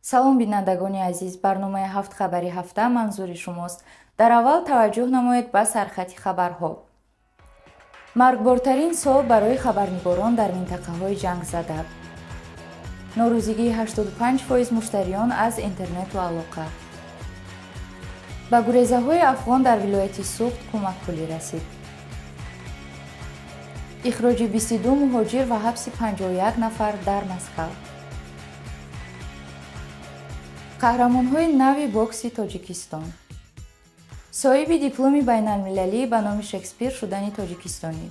Салом, бинандагони азиз! Барномаи «Ҳафт хабари ҳафта» манзури шумост. Дар аввал таваҷҷӯҳ намоед ба сархати хабарҳо. Маргбортарин сол барои хабарнигорон дар минтақаҳои ҷангзада, норӯзигии 85% муштариён аз интернету алоқа, ба гурезаҳои афғон дар вилояти Суғд кӯмакпулӣ расид, ихроҷи 22 муҳоҷир ва ҳабси 51 нафар дар Москав, қаҳрамонҳои нави бокси Тоҷикистон, соҳиби дипломи байналмилалӣ ба номи Шекспир шудани тоҷикистонӣ.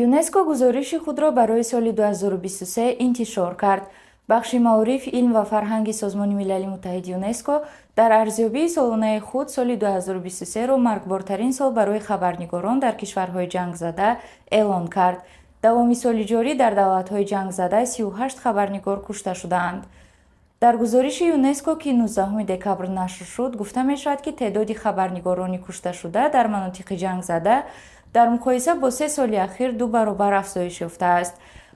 ЮНЕСКО гузориши худро барои соли 2023 интишор кард. Бахши маориф, илм ва фарҳанги Созмони Милали Муттаҳид ЮНЕСКО дар арзёбии солонаи худ соли 2023-ро маргбортарин сол барои хабарнигорон дар кишварҳои ҷангзада эълон кард. Давоми соли ҷорӣ дар давлатҳои ҷангзада 38 хабарнигор кушта шудаанд. Дар гузориши ЮНЕСКО, ки 19 декабр нашр шуд, гуфта мешавад, ки теъдоди хабарнигорони кушташуда дар манотиқи ҷангзада дар муқоиса бо 3 соли ахир ду баробар афзоиш ёфтааст.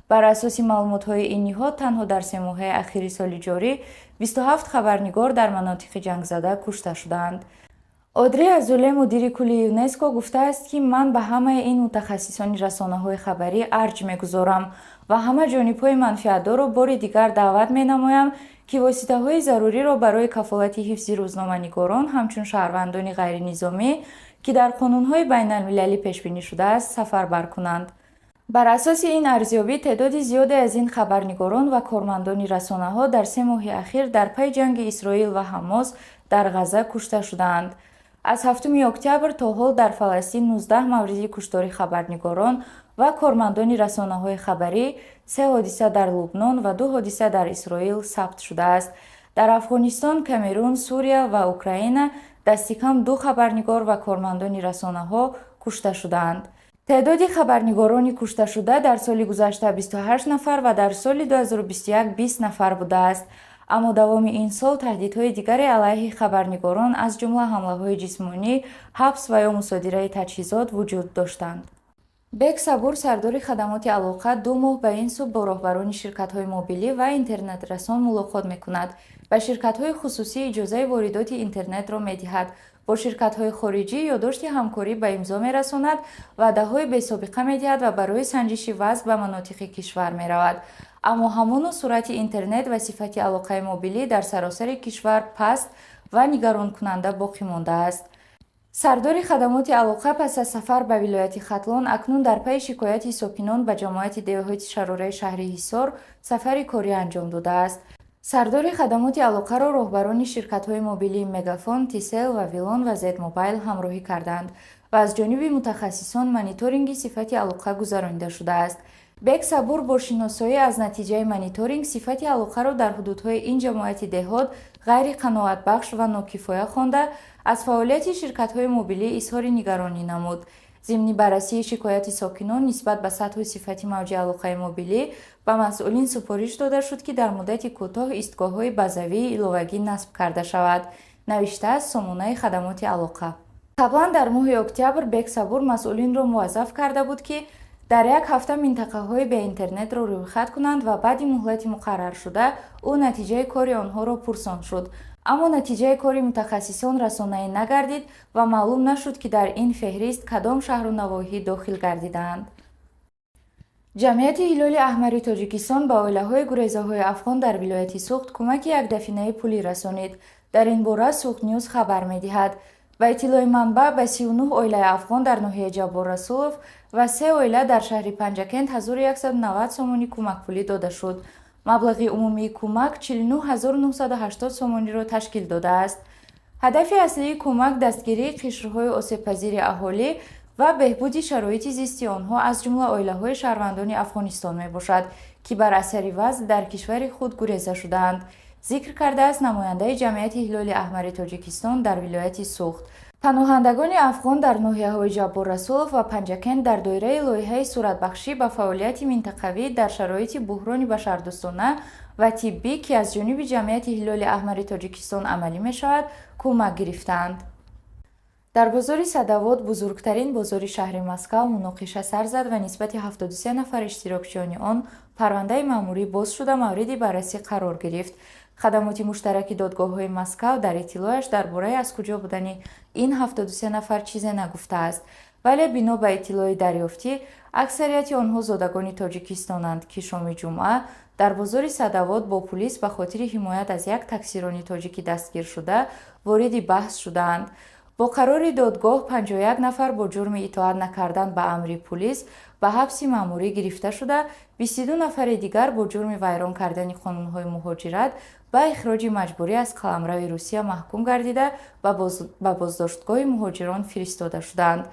Бар асоси маълумотҳои ин ниҳод, танҳо дар семоҳаи ахири соли ҷорӣ 27 хабарнигор дар манотиқи ҷангзада кушта шудаанд. Одри Азуле, мудири кулли ЮНЕСКО, гуфтааст, ки ман ба ҳамаи ин мутахассисони расонаҳои хабарӣ арҷ мегузорам ва ҳама ҷонибҳои манфиатдорро бори дигар даъват менамоям, ки воситаҳои заруриро барои кафолати ҳифзи рӯзноманигорон ҳамчун шаҳрвандони ғайринизомӣ, ки дар қонунҳои байналмилалӣ пешбинӣ шудааст, сафарбар кунанд. Бар асоси ин арзёбӣ, теъдоди зиёде аз ин хабарнигорон ва кормандони расонаҳо дар 3 моҳи ахир дар пайи ҷанги Исроил ва Ҳамос дар Ғазза кушта шудаанд. Аз 7 октябр то ҳол дар Фаластин 19 мавриди куштори хабарнигорон ва кормандони расонаҳои хабарӣ, се ҳодиса дар Лубнон ва ду ҳодиса дар Исроил сабт шудааст. Дар Афғонистон, Камерун, Сурия ва Украина дастикам ду хабарнигор ва кормандони расонаҳо кушта шудаанд. Теъдоди хабарнигорони кушташуда дар соли гузашта 28 нафар ва дар соли 2021 20 нафар будааст. Аммо давоми ин сол таҳдидҳои дигаре алайҳи хабарнигорон, аз ҷумла ҳамлаҳои ҷисмонӣ, ҳабс ва ё мусодираи таҷҳизот вуҷуд доштанд. Бек Сабур, сардори хадамоти алоқа, 2 моҳ ба ин сӯ бо роҳбарони ширкатҳои мобилӣ ва интернетрасон мулоқот мекунад. Ба ширкатҳои хусусӣ иҷозаи воридоти интернетро медиҳад, бо ширкатҳои хориҷӣ ёддошти ҳамкорӣ ба имзо мерасонад, ваъдаҳои бесобиқа медиҳад ва барои санҷиши вазъ ба манотиқи кишвар меравад. Аммо ҳамоно суръати интернет ва сифати алоқаи мобилӣ дар саросари кишвар паст ва нигаронкунанда боқӣ мондааст. Сардори хадамоти алоқа пас аз сафар ба вилояти Хатлон акнун дар пайи шикояти сокинон ба ҷамоати деҳоти Шарораи шаҳри Ҳисор сафари корӣ анҷом додааст. Сардори хадамоти алоқаро роҳбарони ширкатҳои мобилии Мегафон, Тисел, Вавилон ва Зедмобайл ҳамроҳӣ карданд ва аз ҷониби мутахассисон мониторинги сифати алоқа гузаронида шудааст. Бек Сабур бо шиносоӣ аз натиҷаи мониторинг сифати алоқаро дар ҳудудҳои ин ҷамоати деҳот ғайриқаноатбахш ва нокифоя хонда, аз фаъолияти ширкатҳои мобилӣ изҳори нигаронӣ намуд. Зимни баррасии шикояти сокинон нисбат ба сатҳу сифати мавҷи алоқаи мобилӣ ба масъулин супориш дода шуд, ки дар муддати кӯтоҳ истгоҳҳои базавии иловагӣ насб карда шавад, навиштааст сомонаи хадамоти алоқа. Қаблан дар моҳи октябр Бек Сабур масъулинро муваззаф карда буд, ки дар як ҳафта минтақаҳои беинтернетро рӯйхат кунанд ва баъди муҳлати муқарраршуда ӯ натиҷаи кори онҳоро пурсон шуд. Аммо натиҷаи кори мутахассисон расонаӣ нагардид ва маълум нашуд, ки дар ин феҳрист кадом шаҳру навоҳӣ дохил гардидаанд. Ҷамъияти Ҳилоли Аҳмари Тоҷикистон ба оилаҳои гурезаҳои афғон дар вилояти Суғд кӯмаки якдафинаи пулӣ расонид. Дар ин бора Суғд Ньюз хабар медиҳад. Ба иттилои манбаъ, ба 39 оилаи афғон дар ноҳияи Ҷаббор Расулов ва се оила дар шаҳри Панҷакент 1190 сомонӣ кӯмакпулӣ дода шуд. Маблағи умумии кӯмак 49 980 сомониро ташкил додааст. Ҳадафи аслии кӯмак дастгирии қишрҳои осебпазири аҳолӣ ва беҳбуди шароити зисти онҳо, аз ҷумла оилаҳои шаҳрвандони Афғонистон мебошад, ки бар асари вазъ дар кишвари худ гуреза шудаанд, зикр кардааст намояндаи Ҷамъияти Ҳилоли Аҳмари Тоҷикистон дар вилояти Суғд. Паноҳандагони афғон дар ноҳияҳои Ҷаббор Расулов ва Панҷакент дар доираи лоиҳаи суратбахшӣ ба фаъолияти минтақавӣ дар шароити буҳрони башардӯстона ва тиббӣ, ки аз ҷониби Ҷамъияти Ҳилоли Аҳмари Тоҷикистон амалӣ мешавад, кӯмак гирифтаанд. Дар бозори Садовод, бузургтарин бозори шаҳри Москав, муноқиша сар зад ва нисбати 73 нафар иштирокчиёни он парвандаи маъмурӣ боз шуда, мавриди баррасӣ қарор гирифт. Хадамоти муштараки додгоҳҳои Москав дар иттилояш дар бораи аз куҷо будани ин 73 нафар чизе нагуфтааст, вале бино ба иттилои дарёфтӣ, аксарияти онҳо зодагони Тоҷикистонанд, ки шоми ҷумъа дар бозори Садовод бо пулис ба хотири ҳимоят аз як таксирони тоҷики дастгиршуда вориди баҳс шудаанд. Бо қарори додгоҳ 51 нафар бо ҷурми итоат накардан ба амри пулис ба ҳабси маъмурӣ гирифта шуда, 22 нафари дигар бо ҷурми вайрон кардани қонунҳои муҳоҷират ба ихроҷи маҷбурӣ аз қаламрави Русия маҳкум гардида, ба боздоштгоҳи муҳоҷирон фиристода шуданд.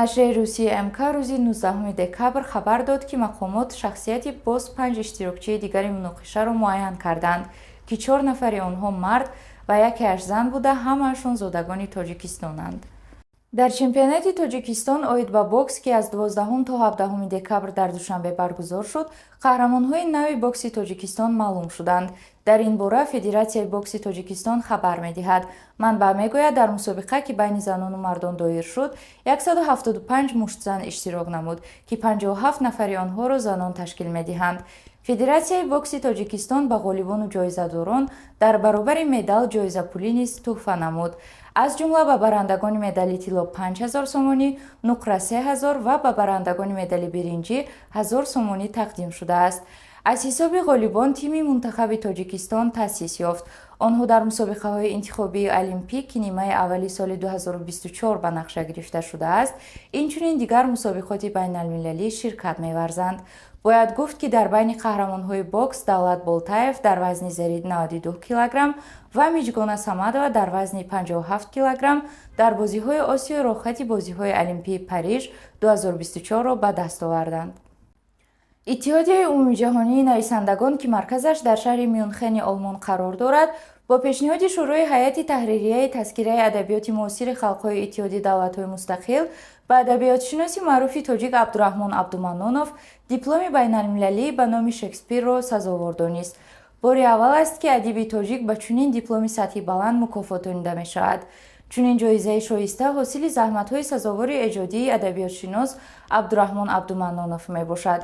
Нашрияи русии МК рӯзи 19 декабр хабар дод, ки мақомот шахсияти боз панҷ иштирокчии дигари муноқишаро муайян карданд, ки чор нафари онҳо мард ва якеаш зан буда, ҳамаашон зодагони Тоҷикистонанд. Дар чемпионати Тоҷикистон оид ба бокс, ки аз 12 то 17 декабр дар Душанбе баргузор шуд, қаҳрамонҳои нави бокси Тоҷикистон маълум шуданд. Дар ин бора Федератсияи бокси Тоҷикистон хабар медиҳад. Манбаъ мегӯяд, дар мусобиқа, ки байни занону мардон доир шуд, 175 муштзан иштирок намуд, ки 57 нафари онҳоро занон ташкил медиҳанд. Федератсияи бокси Тоҷикистон ба ғолибону ҷоизадорон дар баробари медал ҷоизапулӣ низ тӯҳфа намуд. Аз ҷумла ба барандагони медали тилло 5000 сомонӣ, нуқра 3000 ва ба барандагони медали биринҷӣ 1000 сомонӣ тақдим шудааст. Аз ҳисоби ғолибон тими мунтахаби Тоҷикистон таъсис ёфт. Онҳо дар мусобиқаҳои интихобии олимпӣ, ки нимаи аввали соли 2024 ба нақша гирифта шудааст, инчунин дигар мусобиқоти байналмилалӣ ширкат меварзанд. Бояд гуфт, ки дар байни қаҳрамонҳои бокс Давлат Болтаев дар вазни зери 92 килограмм ва Миҷгона Самадова дар вазни 57 килограмм дар бозиҳои Осиё роҳхати бозиҳои олимпии Париж 2024-ро ба даст оварданд. Иттиҳодияи умумиҷаҳонии нависандагон, ки марказаш дар шаҳри Мюнхени Олмон қарор дорад, бо пешниҳоди Шӯрои ҳайати таҳририяи Тазкираи адабиёти муосири халқҳои Иттиҳоди давлатҳои мустақил ба адабиётшиноси маъруфи тоҷик Абдураҳмон Абдуманнонов дипломи байналмилалӣ ба номи Шекспирро сазовор донист. Бори аввал аст, ки адиби тоҷик ба чунин дипломи сатҳи баланд мукофотонида мешавад. Чунин ҷоизаи шоиста ҳосили заҳматҳои сазовори эҷодии адабиётшинос Абдураҳмон Абдуманнонов мебошад.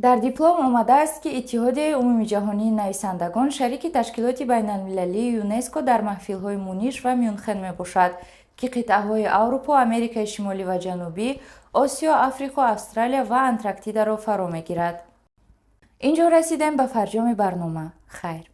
Дар диплом омадааст, ки Иттиҳодияи умумиҷаҳонии нависандагон шарики ташкилоти байналмилалии ЮНЕСКО дар маҳфилҳои Мюних ва Мюнхен мебошад, ки қитъаҳои Аврупо, Америкаи Шимолӣ ва Ҷанубӣ, Осиё, Африқо, Австралия ва Антарктидаро фаро мегирад. Ин ҷо расидем ба фарҷоми барнома. Хайр.